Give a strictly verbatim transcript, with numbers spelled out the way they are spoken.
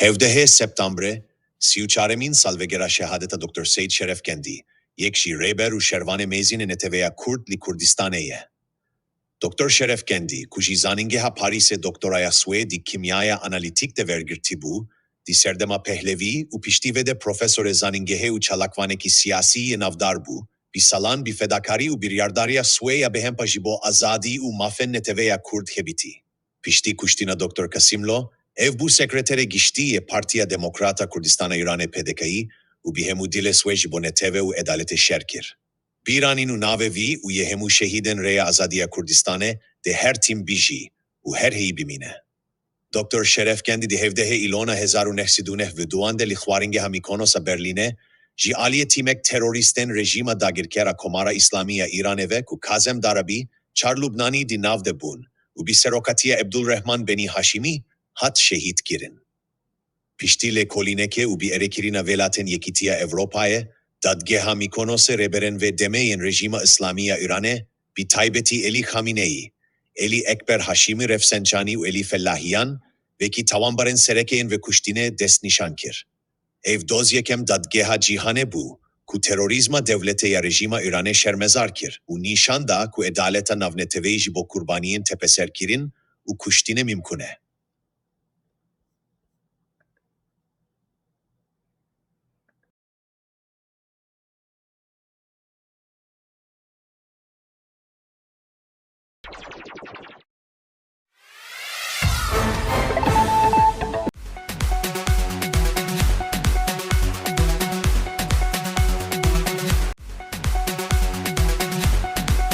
Hevdehê Septembre, sî û çaremîn salvegera şehadeta Doktor Seîd Şerefkendî, yek jî rêber û şervanê mezin ê Neteweya Kurd li Kurdistanê ye. Doktor Şerefkendî, ku ji Zanîngeha Parîsê doktoraya swê di kîmyaya analîtîk de wergirtî bû, di serdema Pehlevî û piştî vê de profesorê zanîngehê û çalakvanekî siyasî yê navdar bû, bi salan bi fedakarî û biryardariya swê ya bêhempa ji bo azadî û mafên Neteweya Kurd hebitî. Piştî kuştina Doktor Kasimlo, ev bû sekreterê giştî yê Partiya Demokrat a Kurdistana Îranê, P D K'yî, û bi hemû dilê swê ji bo netewe û edaletê şer kir. Bîranîn û navê vî û yê hemû şehîdên Rêya Azadiya Kurdistanê dê her tim bijî û her heyî bimîne. Doktor Şerefkendî di hevdehê Îlona hezar û neh sed û neh û duan de li Xwaringeha Mîkonos a Berlînê ji aliyê tîmek terorîstên rejîma dagirker a Komara Îslamî ya Îranê ve ku Kazem Darabî, çar Lubnanî di nav de bûn û bi serokatiya Ebdulrehman Benî Haşîmî hat şehîd kirin. Piştî lêkolînekê û bi erêkirina Welatên Yekîtiya Ewropayê, Dadgeha Mîkonosê rêberên vê demê yên rejîma Îslamî ya Îranê, bi taybetî Elî Xamîneyî, Elî Ekber Haşîmî Refsencanî û Elî Fellahiyan, wekî tawanbarên sereke yên vê kuştinê destnîşan kir. Ev doz yekem dadgeha cîhanê bû, ku terorîzma dewletê ya rejîma Îranê şermezar kir û nîşan da ku edaleta navneteweyî ji bo kurbaniyên tepeserkirin û kuştinê mimkun e.